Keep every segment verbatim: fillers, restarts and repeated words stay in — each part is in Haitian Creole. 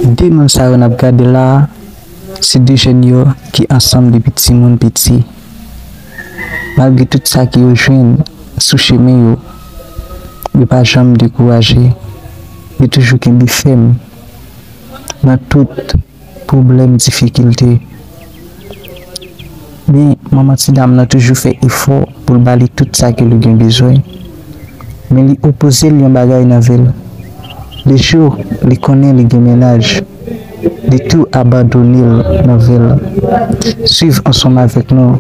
De moun sa yo n ap gade la a, se de jèn yo ki ansanm depi timoun piti. Malgre tout sa ke yo jwenn sou chemen yo, yo pa janm dekouraje. Yo toujou kenbe fèm nan tout pwoblèm, difikilte. Men, manman ti dam nan toujou fè efò pou l ba li tout sa ke li gen bezwen. Men li opoze l yon bagay nan vi l. Lejou li konnen li gen mennaj, li tou abandone l nan vi l. Swiv ansanm avèk nou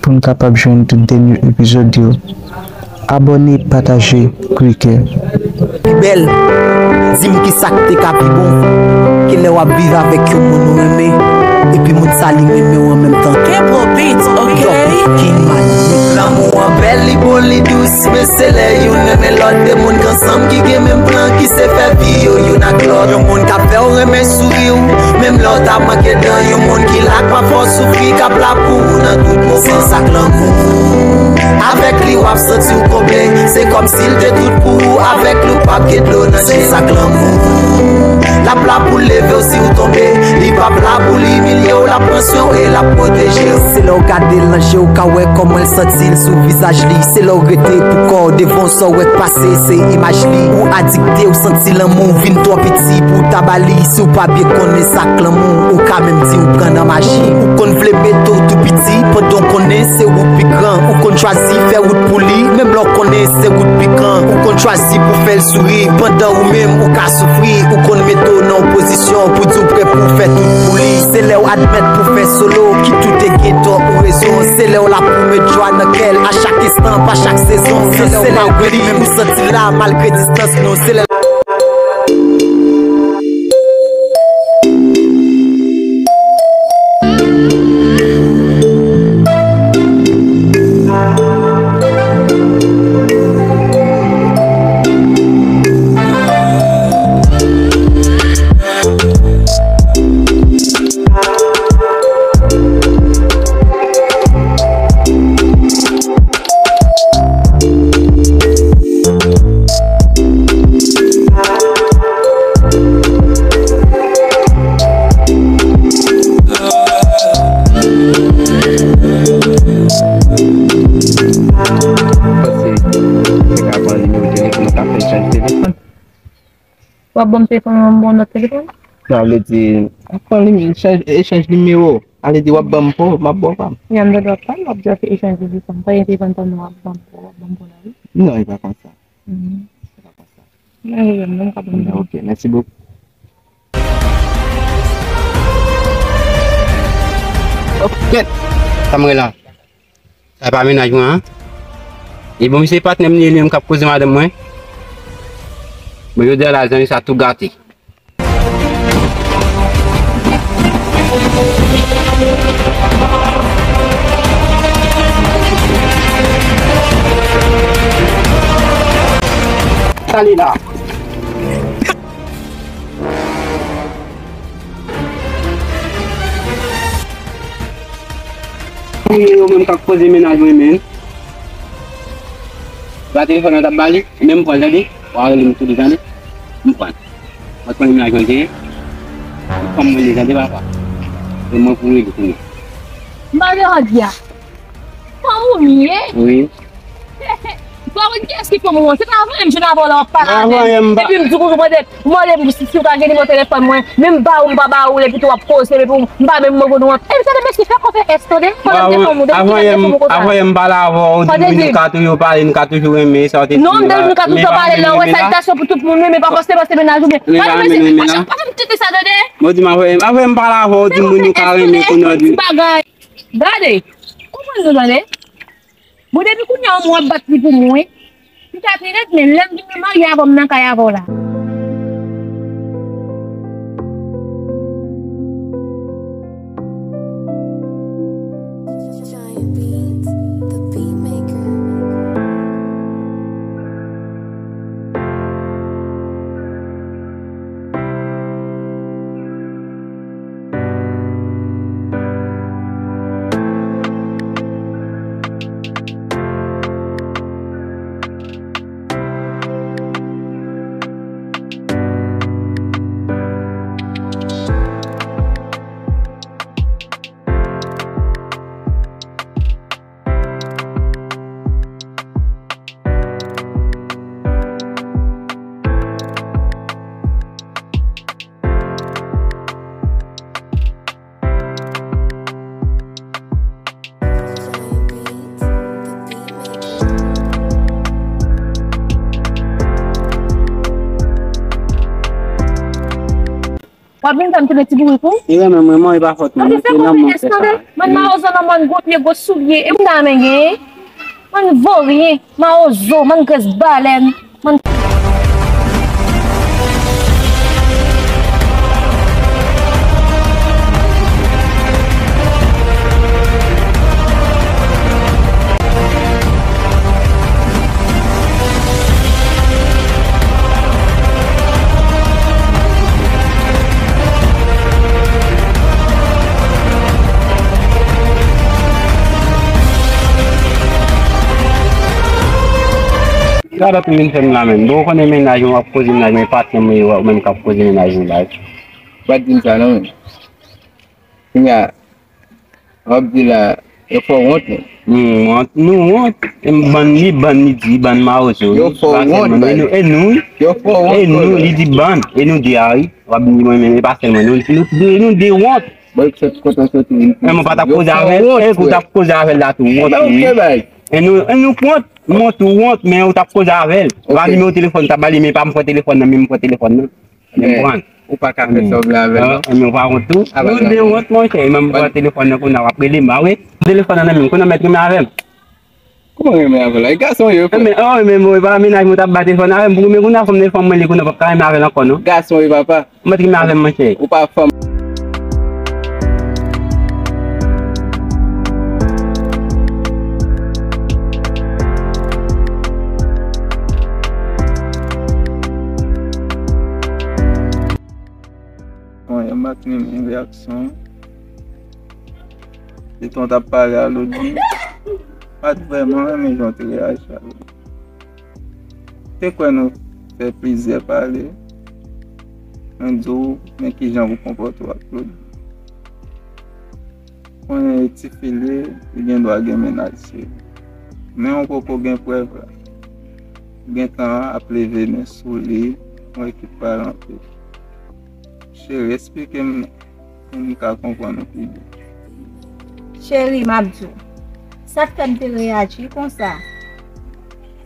pou n kapab jwenn tout dènye epizòd yo. Abòne, pataje, klike. Pi bèl, di m kisa k te ka pi bon ke lè w ap viv avèk yon moun ou renmen, epi moun sa li renmen w an menm tan tou. Kebro Beats, ok. King Mani. Lanmou an bèl, li bon, li dous, men se lè youn renmen lòt, de moun k ansanm ki gen menm plan, ki se fè vi yo youn ak lòt. Yon moun k ap fè w renmen souri w, menm lè w ta manke dan, yon moun ki la k pa fè w soufri, k ap la pou ou nan tout moman. Se sa k lanmou. Avèk li w ap santi w konble. Se kòmsi l te tout pou ou. Avèk li w p ap gen dlo nan je. Se sa k lanmou. L ap la pou leve w si w tonbe. Li p ap la pou l imilye w. L ap pran swen w e l ap pwoteje w. Se lè w gade l nan je w ka wè kòman l santi l sou vizaj li. Se lè w rete pou kò w devan w sa w wè k pase se imaj li. Ou adikte, w santi lanmou vin twò piti pou w ta ba li. Si w pa byen konnen sa k lanmou, ou ka menm di w pran nan maji. Ou konn vle mete w tou piti, pandan w konnen se ou k pi gran. Ou konn chwazi fè wout pou li, menm lè w konnen se ou k pi gran. Ou konn chwazi pou fè l souri, pandan ou menm ou ka soufri. Ou konn mete w nan yon pozisyon pou di w prè pou w fè tout pou li. Se lè w admèt pou fè solo, ki tout te gen tò ou rezon. Se lè w la pou met jwa nan kè l, a chak enstan, pa chak sezon. Se lè w malgre li, menm ou santi l la, malgre distans nou. Se lè Panse, se ka pran nimewo telefòn ou ka fè echanj telefòn. W ap ban m telefòn mwen, m ba w lòt telefòn? Sa vle di, ap pran echanj, echanj nimewo. Sa vle di w ap ban m pa w, m ap ba w pa m. Ya, m tande w ap pale, w ap di w ap fè echanj telefòn. Pa gen telefòn pa m nan w ap ban m pa w, w ap ban m pa w la, wi. Non, e pa konsa. Mhm. E pa konsa. Mwen, mwen, mwen, m ka ban m. Ok, mèsi bokou. Ok, sa m wè la. Sa pa mennaj mwen an. E bon, misye patnè m li ye, li menm k ap koze madanm mwen. Bon, jodi a la, zanmi sa tou gate. Sa li la. Wi, yo menm k ap koze mennaj mwen, men. Ba telefòn nan t ap ba li, men m pran, tande. W a rele m tou li, tande. M pran. Mwen konnen mennaj mwen te ye. M pran mwen li, tande, papa. E mwen pou rele kounye a. M pa gen hòdya. Fanm ou m ye? Wi. Ou pa konn kiyès ki fanm ou an? Se pa avanyè m jwenn avè w la w ap pale avè m. Epi m di w konsa, ou mande, ou mande m si, si w ta gen nimewo telefòn mwen, men m ba ou, m pa ba ou, epi tou w ap koze, epi w, m pa menm reponn ou an. Epi tande mesye, fè kò fè S, tande. Pandan m te fanm ou, depi kilè m te fanm ou konsa? Avanyè m pale avè w, ou di m nou ka toujou pale, nou ka toujou renmen, sa w te di. Non, m te di nou ka toujou pale, lè w wè salitasyon pou tout moun, renmen pa fòse, paske mennaj ou byen. Tande mesye, pa janm, pa janm tete sa, tande. Mwen di m avanyè, avanyè m pale avè w, ou di moun nou ka renmen, kounye a w di. Ti bagay. Gade, konprann nou, tande. Bon, depi kounye a, w ap bat li pou mwen. M ta te ret, men lè m vin marye avè w, m nan kay avè w la. W ap vin fè m tounen ti bourik ou? Li renmen mwen, mwen, e pa fòt mwen, se lanmou fè sa. Mwen mawozo nan mòn gwo pye, gwo soulye, e m ta renmen genyen. Mwen voryen, mawozo, mwen grès balèn. Mwen Gade w vin fè m la menm. Bon, ou konnen mennaj mwen, w ap koze mennaj mwen, e patnè mwen, ou menm k ap koze mennaj mwen la. Pa t di m sa non, men. Kounye a, w ap di la, yo fè w wont, men. Nou wont, nou wont. E bann li, bann li di, bann mawozo. Yo fè w wont, e nou, e nou, yo fè w wont, e nou, li di bann, e nou di a wi. W ap di mwen menm, e pa sèl mwen, nou, nou, nou, nou di wont. Bon, se kote w soti, men mwen pa t ap koze avè l, e kou w t ap koze avè l la tou, wont wi. E nou, e nou k wont, wont ou wont, men ou t ap koze avè l. Ou pa nimewo telefòn, ou t ap ba li, men pa m pran telefòn nan, men m pran telefòn nan. Men ou pa ka fè sa w vle avè l non. Men ou pa wont tou. Ou de wont monchè, e menm pran telefòn nan kounye a w ap rele m a wi. Telefòn nan nan men m, kounye a mèt renmen avè m. Kòman renmen avè l la? E gason yo, frè. Men, oh, men bon, e pa mennaj mwen t ap ba telefòn avè m pou renmen kounye a fanm nan fanm mwen li kounye a p ap ka renmen avè l ankò non. Gason yo, papa. Ou mèt renmen avè m monchè. Ou pa fanm. Bon, yo m pa t renmen reyaksyon. Detan w t ap pale a Lodmi, m pa t vrèman renmen jan w te reyaji a Lodmi. Te kwè nou fè plizyè pale, mwen di w, men kijan pou konpòte w ak Lodmi. Konnen e tifi li ye, li gen dwa gen mennaj, cheri. Men ou poko gen prèv la. Ou gentan ap leve men sou li, ou wè ki pral anpil. Cheri, eksplike m non, pou m ka konprann ou pi byen. Cheri, m ap di w, sa k fè m te reyaji konsa,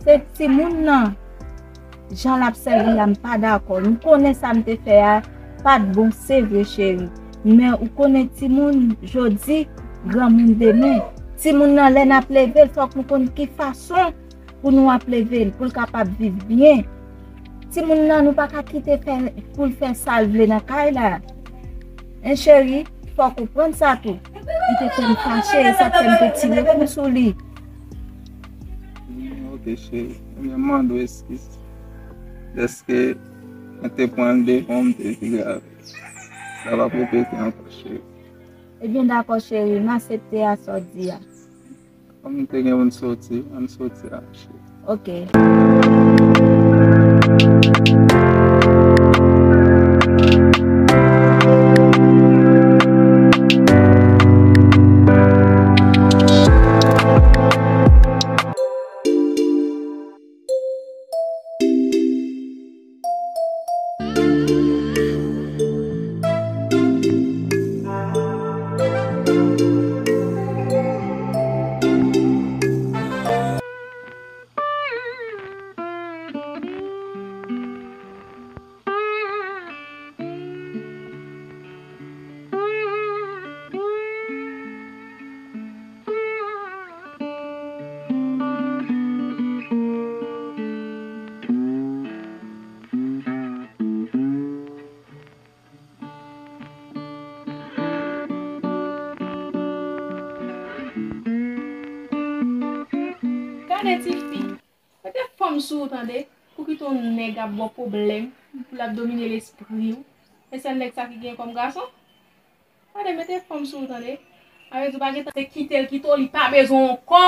se timoun nan, jan l ap sèvi a, m pa dakò. M konnen sa m te fè a pa t bon, se vre, cheri. Men ou konnen timoun jodi, granmoun demen. Timoun nan, lè n ap leve l, fòk nou konn ki fason pou nou ap leve l, pou l kapab viv byen. Timoun nan, nou pa ka kite fè, pou l fè sa l vle nan kay la. Hein, cheri, fòk ou konprann sa tou. Li te fè m fache, e sa k fè m te tire kou sou li. Hmm, ok, cheri. Ebyen, m mande w eskiz. Dèske mwen te pran l devan w, m te jire avè l. Sa p ap repete ankò, cheri. Ebyen, dakò, cheri. M aksepte a sa w di a. Kòm nou te gen pou n soti, ann soti a, cheri. Ok. Gade tifi, mete fanm sou ou tande, pou kite yon nèg ap ba w pwoblèm, pou l ap domine lespri w. E sèl nèg sa ki gen kòm gason? Gade, mete fanm sou ou tande. Sa vle di w pa gentan se kite l kite w, li pa bezwen w ankò.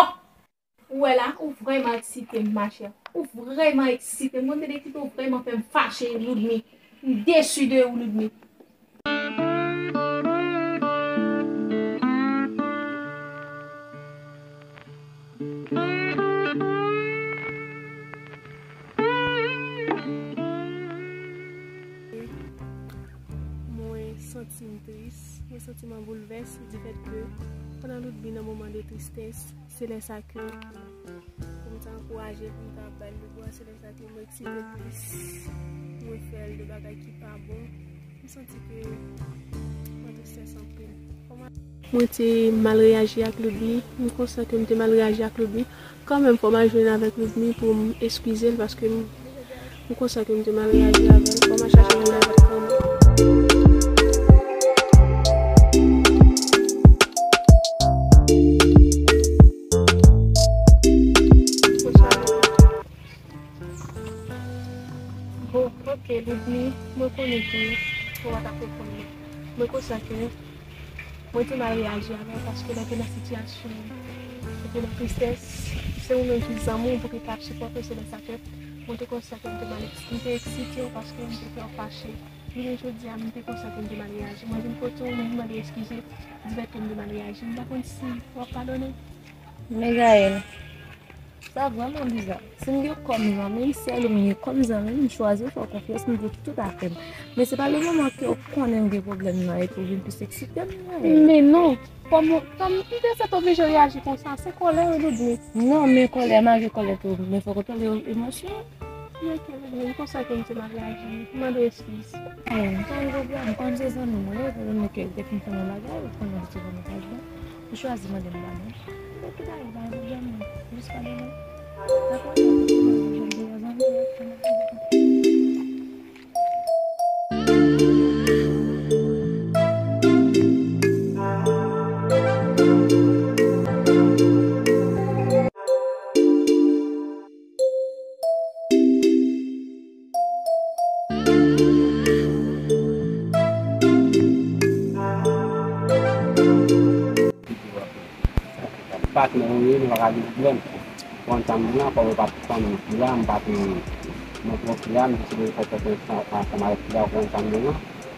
Ou wè la, ou vrèman eksite m, machè. Ou vrèman eksite m. Mwen te de kite w vrèman fè m fache, Ludmi. M desi de ou, Ludmi. Mwen santi m tris, mwen santi m an boulvès difèt ke pandan Ludmi nan moman de tristès, se lè sa ke pou m ta ankouraje l, pou m ta ba l lebra, se lè sa ke mwen eksite plis, mwen fè l de bagay ki pa bon. M Santi ke mwen te strès anpil. Mwen te mal reyaji ak Ludmy. M konsa ke m te mal reyaji ak Ludmy. Kanmenm, fò m al jwenn avèk Ludmy pou m eskize l, paske m, m konsa ke m te mal reyaji avè l. Fò m al chache jwenn avè l kanmenm. Bon, ok, Ludmy, mwen konnen ke ou pa t ap reponn mwen. Mwen konsa ke mwen te mal reyaji avè w, paske lè w te nan sitiyasyon ou te nan tristès, se ou menm ki zanmi w pou ki t ap sipòte w, se nan sa ke mwen te konsa ke m te mal, m te eksite w paske m te fè w fache. Jounen jodi a, m te konsa ke m te mal reyaji. Mwen vin kote w, mwen mande w eskize, di fèt ke m te mal reyaji. M pa konn si w ap padone m. Men Gaëlle, sa vrèman biza. Si m gen w kòm zanmi m, sèl ou m ye kòm zanmi m, m chwazi w fè w konfyans, m di w tout afè m. Men se pa le moman ke w konnen m gen pwoblèm nan epi w vin plis eksite m, non. Men non, kòm, kòm m te sèt oblije reyaji konsa, se kòlè wi, Ludmy. Non, men kòlè, malgre kòlè tou, men fòk w tande emosyon. Men kòlè, men konsa ke m te mal reyaji, m mande w eskiz. Eh, pa gen pwoblèm, kòm se zanmi mwen ye, epi ke l te fin fè m yon bagay, ou konnen li te ban m kòlè. Ou chwazi mande m padon. Mwen tout a lè bay pwoblèm nan. Jis padone m. Dakò? Jodi a zanmi, Patnè w ye, nou pa ka gen pwoblèm. Ou konn sa m di la, kòm ou pa t fanm fi a, m pa t nan twòp fi a, m te sipoze fè tèt ansanm avèk fi a, ou konn sa m di la.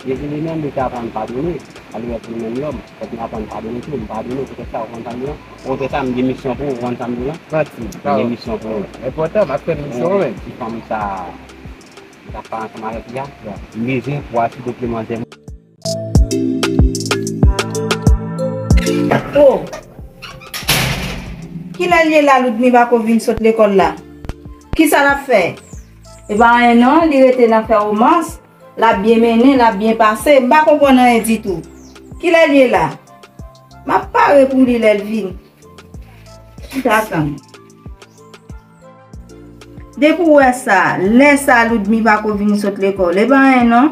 Epi li menm, li te aprann padone, alò li menm lòm, fòk nou aprann padone tou, m padone, poutèt sa, ou konn sa m di la. Poutèt sa, m gen misyon pou ou, ou konn sa m di la. Manti, m gen misyon pou ou. Enpòtan, m ap fè misyon, wi. Ti fanm sa, m t ap pale ansanm avèk li a, m bezwen pou al sou dokimantè. Oh! Kilè l ye la, Ludmy pako vin sot lekòl la? Kisa l ap fè? E pa anyen non, li rete nan fè womans, l ap byen mennen, l ap byen pase, m pa konprann anyen ditou. Kilè l ye la? M ap pare pou li lè l vini. Chita tann. Depi w wè sa, lè sa Ludmy pako vin sot lekòl, e pa anyen non.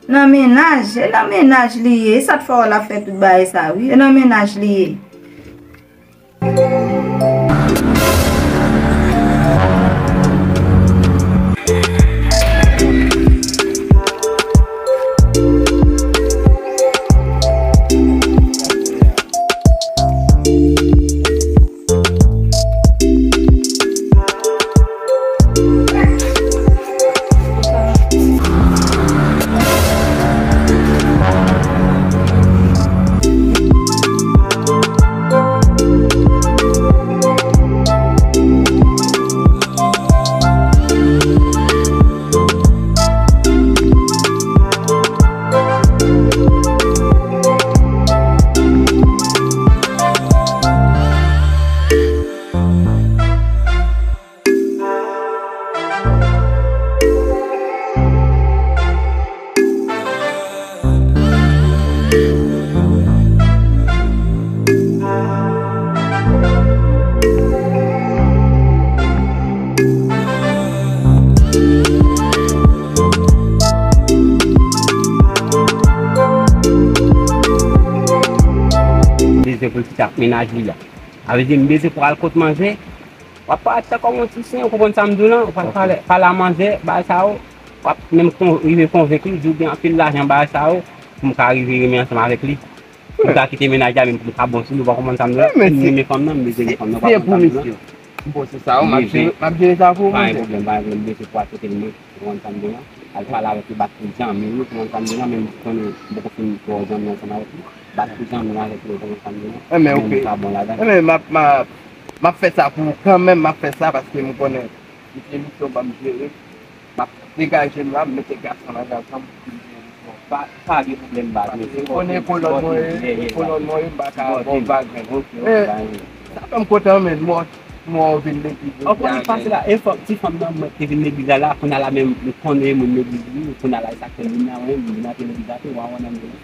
Nan mennaj, e nan mennaj li ye. E sa t fè w l ap fè tout bagay sa, wi. E nan mennaj li ye. Bezwen pou l kite ak mennaj li a. Sa vle di m bezwen pou al kot manje. W ap parèt tankou yon ti sen, ou konprann sa m di w lan? Ou pral pale, pale a manzè, bagay sa yo. W ap menm kon, rive konvenk li, di w gen anpil lajan, bagay sa yo, pou m ka rive renmen ansanm avèk li. Pou m ka kite mennaj la, menm pou m ka bon sou li, ou pa konprann sa m di w lan? Men m renmen fanm nan, m bezwen gen fanm nan, ou pa konprann sa m di w lan? M pose sa, m ap jere, m ap jere sa pou ou, pa gen pwoblèm, pa gen pwoblèm, m bezwen pou al kote l mwen. Ou konprann sa m di w lan? Al pale avèk li, bat pou zanmi, ou konprann sa m di w lan, menm si konnen m poko fin twò zanmi ansanm avèk li, bat pou zanmi avèk li, ou konprann sa m di w lan? Enben, ok. Menm li pa bon ladan. Enben, m ap, m ap, m ap fè sa pou ou kanmenm, m ap fè sa paske m konnen li se misyon ban m jere. M ap degaje m la, m mete gason nan gason m pou m jere misyon. Pa, pa gen pwoblèm, baz. Ou konnen kolòn mwen ye, kolòn mwen ye, m pa ka ba w vag. Ok, ok. Sa fè m kontan, men, mò. Mwen vin legliz. Ou konn pase la, e fòk ti fanm nan mwen te vin legliz la, la, kounye a la menm, m konnen moun legliz li, kounye a la, e sa k fè vin la, mwen, vin antre legliz la, tou, wa, wa, nan legliz.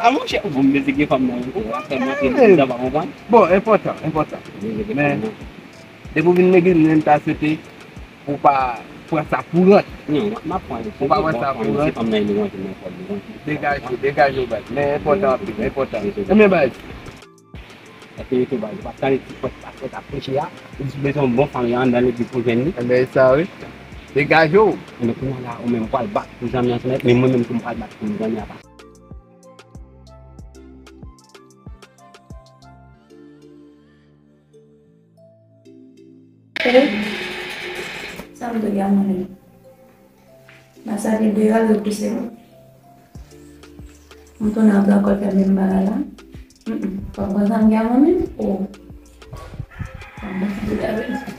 A, monchè, bon, m bezwen gen fanm nan, wi, pou sa fè m antre legliz la, pa konprann? Bon, enpòtan, enpòtan. Men, depi w vin legliz, mwen ta swete ou pa pran sa pou rant. Non, m ap pran li. Ou pa pran sa pou rant. Si fanm nan li ranje nan kò l, li ranje. Degaje, degaje w, baz. Men enpòtan anpil, enpòtan. Ebyen, baz. Èske yo tou baz, ou pa tande ti pòt pastè k ap preche a? Li di bezwen yon bon fanm anndan legliz pou jwenn li. Ebyen, e sa, wi. Degaje w. Men kounye a la, ou menm, ou pral bat pou zanmi an, men mwen menm tou, m pral bat pou zanmi an. Sa m te gen mwen menm. Masak li de al repouse m. M tounen antre ankò fè menm bagay la. Mm, mm. Fò m pran sa m gen mwen menm. Oh. Fò m pran sa m gen mwen menm.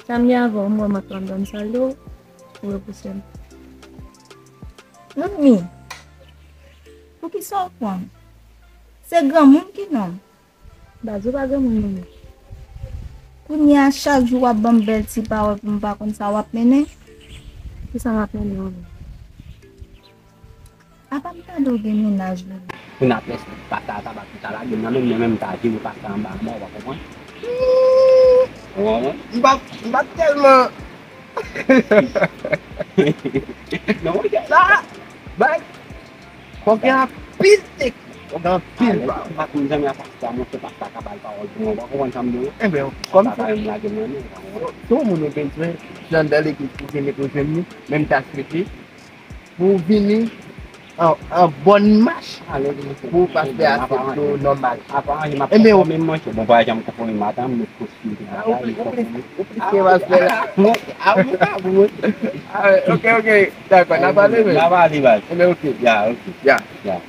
Sa m ye avan, m wè m ap pran bann sal yo, ou repouse m. Manmi, poukisa w pran m? Se granmoun ki nonm. Baz, ou pa granmoun non. Kounye a, chak jou w ap ban m bèl ti pawòl pou m pa konn sa w ap mennen. Kisa m ap mennen w menm? Apa m tande w gen mennaj menm? Kounye a prèske pastè a ta ba tout sa la, gen nan menm, nan menm ta jere pastè anba mò, w pa konprann? Ou konprann? M pa, m pa tèlman. Non, monchè, la, bay. Fòk gen anpil teknik, fòk gen anpil pawòl. M pa konn zanmi a pastè a, monchè, pastè a ka ba l pawòl pou mwen, w pa konprann sa m di w? Enben, kòm se, se yon moun ou bezwen, jan nan legliz pou vini pou jwenn li, men m ta swete pou w vini an, an bòn mach, pou pastè a aksepte w nòmal. Enben, ou menm, monchè, bon, pa janm konprann maten, m met kostim, tout bagay, ou konprann? Ou plis ke pastè la. A, ou pa bon. A, ok, ok. Dakò, n a pale, men. N a pale, baz. Enben, ok. Ya, ok. Ya. Ya.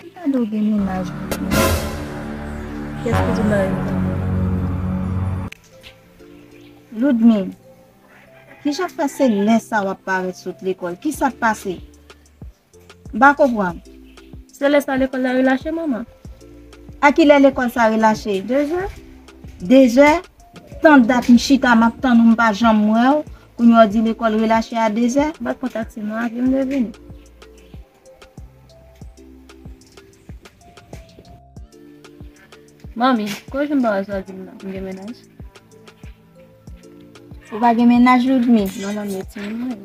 M tande w gen mennaj, Ludmi. Kiyès ki di w bagay sa? Ludmi, kijan fè se lè sa w ap parèt sot lekòl? Kisa k pase? M pa konprann. Se lè sa lekòl la relache, manman. A kilè lekòl sa relache? Dezè. Dezè? Tan dat m chita, m ap tann ou, m pa janm wè w. Kounye a w di lekòl relache a dezè? M pa t pran taksi non, avyè m te vini. Manmi, kote m pa wè sa w di m nan? M gen mennaj? Ou pa gen mennaj, Ludmi? Non, manmi, e timoun mwen ye.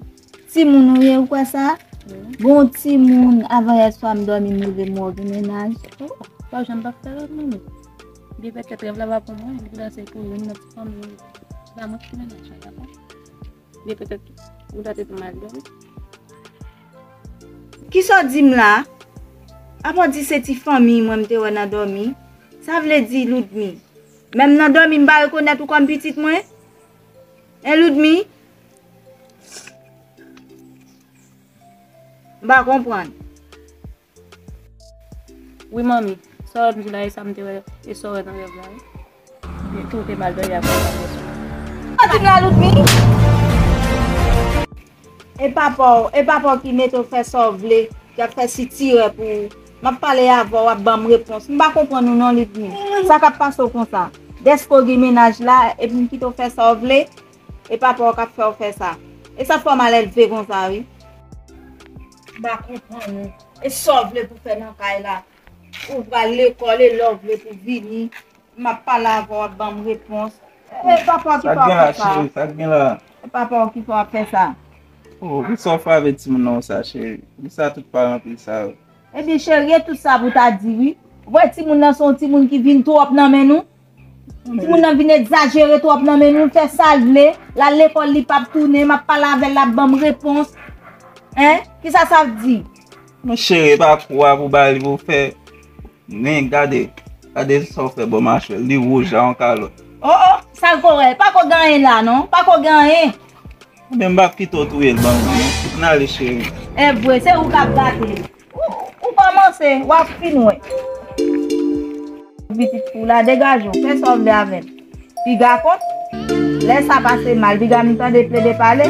Timoun ou ye, ou kwè sa? Wi. Bon, timoun, avan yè swa m dòmi, m leve, m wè w gen mennaj. Oh, pa janm pa fè rèv, manmi. Byen petèt rèv la pa pou mwen, li pou danse pou youn nan ti fanmi. Se pa mwen ki mennaj la, dakò? Byen petèt ou ta te pou m al dòmi. Kisa w di m la? Apa w di se ti fanmi mwen m te wè nan dòmi? Sa vle di, Ludmi, menm nan dòmi m pa rekonèt ou kòm pitit mwen? Hein, Ludmi? M pa konprann. Wi, manmi. Sa w ap di la, e sa m te wè, e sa w wè nan rèv la, wi. Epi tou, w te mal dòmi ak yon fanm sou. Sa di m la, Ludmi? E papa w, e papa w ki mete w fè sa w vle, ki ap fè sitirè pou ou. M ap pale avè w, w ap ban m repons. M pa konprann ou non, Ludmi. Sa k ap pase w konsa? Dèske w gen mennaj la, epi m kite w fè sa w vle? E papa w k ap fè w fè sa. E sa fè w mal elve konsa, wi. M pa konprann ou. E sa w vle pou fè nan kay la? Ou pral lekòl, e lè w vle pou vini. M ap pale avè w, w ap ban m repons. E papa w ki fè w ap fè sa. Sa k gen la, cheri? Sa k gen la? E papa w ki fè w ap fè sa. Oh, poukisa w frape timoun nan konsa, cheri? Poukisa tout pale anpil sa yo? Ebyen, cheri, e tout sa pou w ta di, wi. Ou wè timoun nan se yon timoun ki vin twòp nan men nou. Timoun nan vin egzajere twòp nan men nou, fè sa l vle, l al lekòl li p ap tounen, m ap pale avè l, l ap ban m repons. Hein? Kisa sa vle di? Men cheri, e pa kou a pou ba li pou fè. Men gade, gade sa w fè bò machwè, li wouj la yon kalòt. Oh, oh, sa l ko wè, pa ko gen anyen la non, pa ko gen anyen. Ebyen, m p ap kite w touye l ban mwen, non. Ann ale, cheri. E vre, se ou k ap gate l. Ou, ou kòmanse, w ap fin wè. Pitit fi w la, degaje w, fè sa w vle avè l. Piga kont, lè sa pase mal, piga m tande plede pale.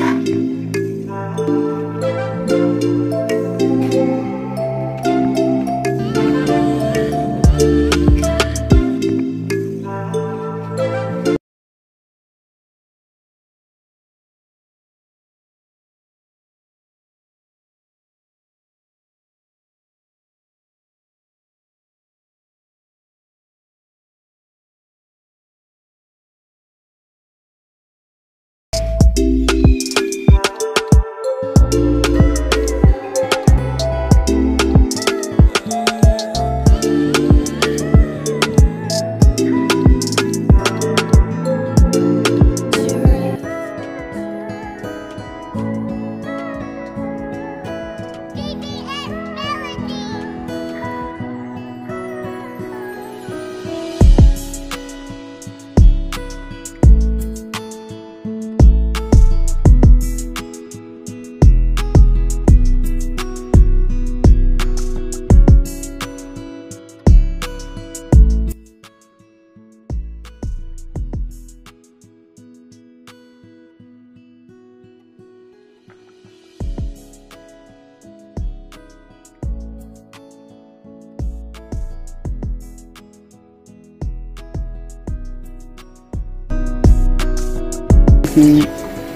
E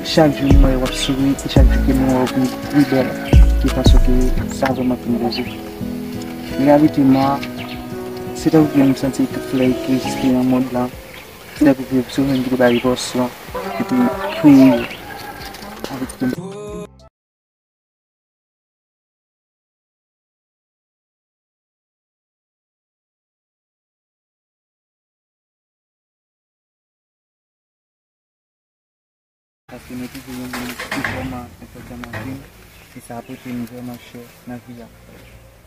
chak jou m wè w ap souri, e chak jou ke m wè w vin pli bèl ke fason ke sa vrèman fin poze. Reyalite m an, se tankou ke m santi tout flè ki egziste nan mond lan, se tankou ke se ou menm ki te bay vòs lan, ki te kreye yo. Avèk tout Paske mwen toujou yon moun ki vrèman enpòtan nan vi m, e sa pote m vrèman chè nan vi a.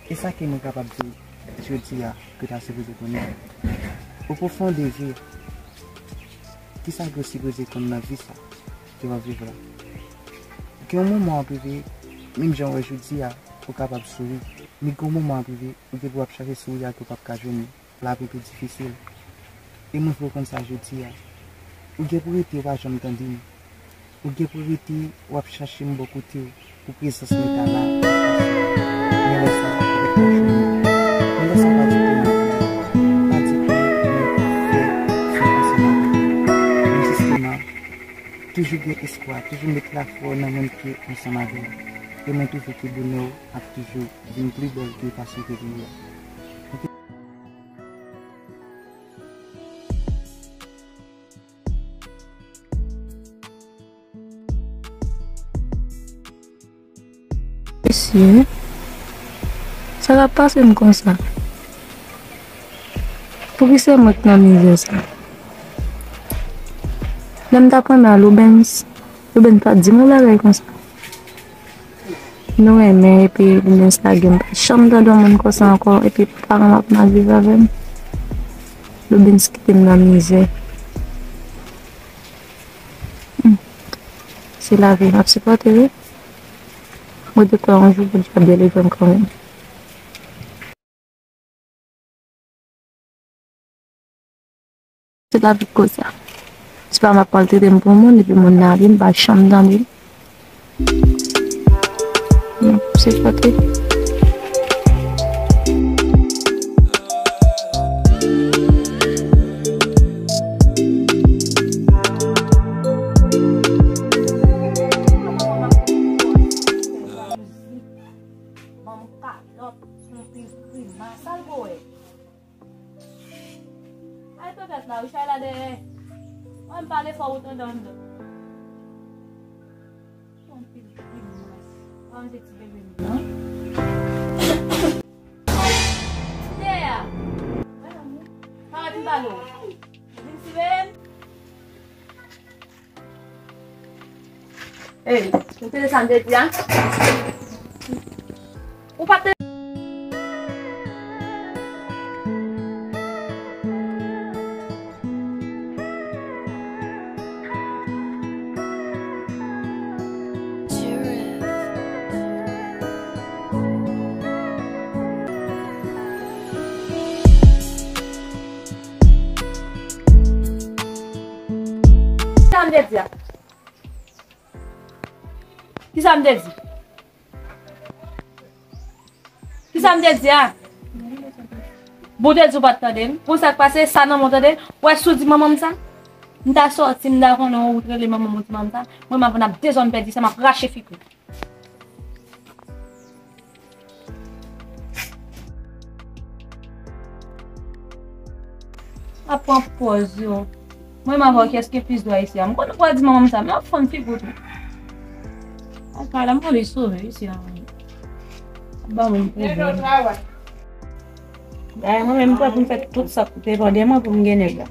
E sa ke mwen kapab di jodi a, ke w ta sipoze konnen. O pwofon de vi, kisa ke w sipoze konn nan vi sa ke w ap viv la? Gen yon moman w ap rive, menm jan w wè jodi a, ou kapab souri. Men gen yon moman w ap rive, ou gen pou w ap chache souri a ke w p ap ka jwenn li. Lavi pli difisil. E mwen fè w konn sa jodi a. Ou gen pou rete, w pa janm tande m. Ou gen pou rete, w ap chache m bò kote w, pou prezans mwen ta la. Men lè sa, ou pa t ka jwenn mwen. Men lè sa, pa di ke mwen, pa di ke mwen fè fè ansanm avè w. Men jisteman, toujou gen espwa, toujou met lafwa w nan moun ki ansanm avè w. E mwen twouve ke bonè w ap toujou vin pli bèl ke fason ke li ye a. Mesye, sa k ap pase m konsa? Pouki se mwen k nan mizè sa? Lè m t ap renmen a Loubens, Loubens pa t di m yon bagay konsa. Nou renmen, epi Loubens lage m, m pa janm tande yon moun konsa ankò, epi paran m ap mal viv avè m. Loubens kite m nan mizè. Hmm. Se lavi m ap sipòte, wi. Mwen te kwè yon jou Bondye ap delivre m kanmenm. Se lavi k konsa. Se pa m ap maltrete m pou moun, epi moun nan ale, m pa janm tande l. M ap sipòte. Ban m kalòt, yon pil grimas, sa l voye. Ay, petèt la, Richard la dèyè. Mwen, m pale fò, ou tande anndan. Yon pil grimas. Pa manje ti bebe m nan. Dèyè a. Parèt m pale w. Vin ti bebe m. Ey, ou tande sa m te di a? Ou pa t Sa m te di a? Kisa m te di? Kisa m te di a? Bon, te di w pa t tande m. Bon, sa k pase, sa nan mwen tande. Wè, si w di manman m sa, m ta sòti, m ta konnen ou t rele manman m, ou di manman m sa. Mwen, m ap vin ap dezòm pèdi sa, m ap rache figi w. Ap pran pòz yo. Mwen, m avè w, kiyès ki plis dwa isi a? M konnen w pral di manman m sa, men w ap fann figi w tou. Al pale, m konn li sove isi a. Ap ba moun pwoblèm. Ay, mwen menm, m prè pou m fè tout sa k te pandan mwen pou m gen nèg la.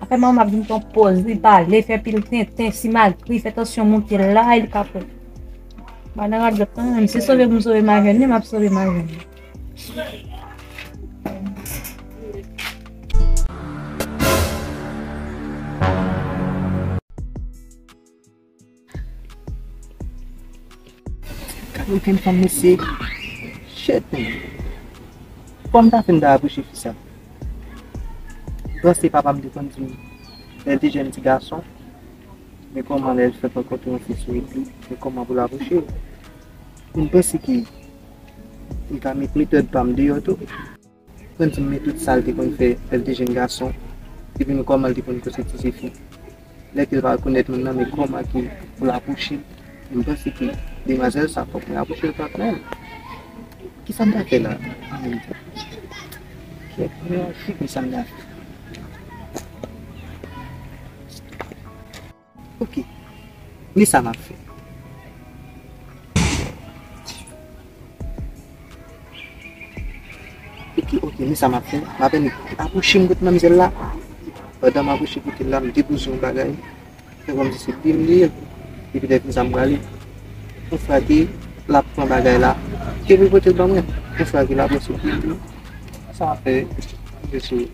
Apre manman m ap vin pran pòz, li pale, fè pil tenten, simagri, fè tansyon monte la, e li ka pran. Ba nan radòt lan, menm si sove pou m sove majèn li, m ap sove majèn li. Gade yon grenn fanm, mesye. Shit, man. Kòman m ta fè m ta apwoche fi sa? M panse papa m te konn di m, lè l te jèn ti gason, men kòman lè l fèk rankontre yon fi sou epi, men kòman pou l apwoche l. M panse ke m ka met metòd pa m deyò tou. Konn di m, men tout sa l te konn fè lè l te jèn gason, epi men kòman l te konn konsyantye fi. Lè ke l pa rekonèt moun nan, men kòman ke pou l apwoche l. M panse ke demwazèl sa, fòk mwen apwoche l patnè. Kisa m ta fè la? Kèt, mwen figi sa m ta fè. Ok. Men sa m ap fè. Ok, ok, men sa m ap fè. M ap annik apwoche m kot manmzèl la. Pandan m apwoche kote l la, m depouze yon bagay. Fè kòmsi se bib li ye. Epi lè fini sa m prale. Yon fwa ke l ap pran bagay la, ke pou pote l ban mwen. Yon fwa ke l ap pran se bib li. Sa m ap fè, mesye.